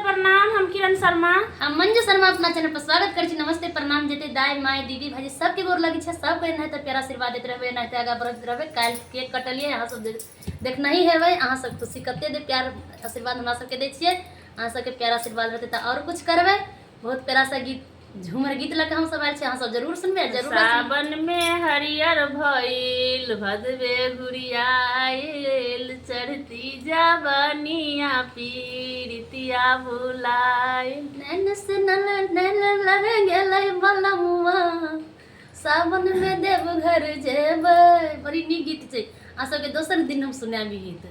प्रणाम। हम किरण शर्मा, हम मंजू शर्मा अपना चैनल पर स्वागत करै छी। नमस्ते प्रणाम जते दाय my दीदी भाजी सबके गोर लगै छै। सबके एनाहिते प्यार आशीर्वाद दैत रहबै, एनाहिते आगाँ बढ़ैत रहबै। काल्हि केक कटलियै, अहाँ सब देखने ही हेबै। अहाँ सब खुशी कते दे प्यार आशीर्वाद हमरा सबके दै छियै। अहाँ सबके प्यार आशीर्वाद रहतै तऽ आओर कुछ करबै। बहुत प्यारा सा गीत झूमर गीत लऽ कऽ हम सब आयल छी, अहाँ सब जरूर सुनबै, जरूर। सावन में हरियर भइल भदवे घुरियाइल, चढ़ती जवनिया पीरितिया भुलाइल। नैन से नल नैन लड़ गेलै बलमुआ, सावन में देवघर जेबै। बड़ी नीक गीत छै। अहाँ सबके दोसर दिन हम सुनायब ई गीत।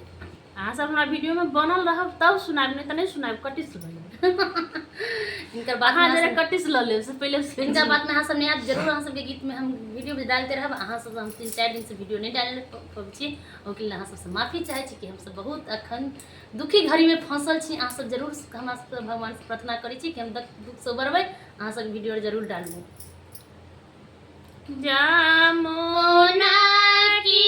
अहाँ सब हमरा वीडियो में बनल रहब तब सुनायब, नहीं तऽ नहीं सुनायब, कटिस लऽ लेब। हिनकर बात अहाँ में जरा कटिस लऽ लेब से पहिले सुनि हिनकर लेब। बात में अहाँ सब नहीं आयब। जरूर अहाँ सबके गीत में हम वीडियो में डालते रहब। अहाँ सब हम 3-4 दिन से वीडियो नहीं डाल पबै छी, ओहिके लेल अहाँ सबसँ माफी चाहै छी कि हमसब बहुत अखन दुखी घड़ी में फंसल छी। अहाँ सब जरूर हमरा सबके भगवान से प्रार्थना करै छी कि हम दुख से उबरबै, अहाँ सबके वीडियो जरूर डालबै। जमुना की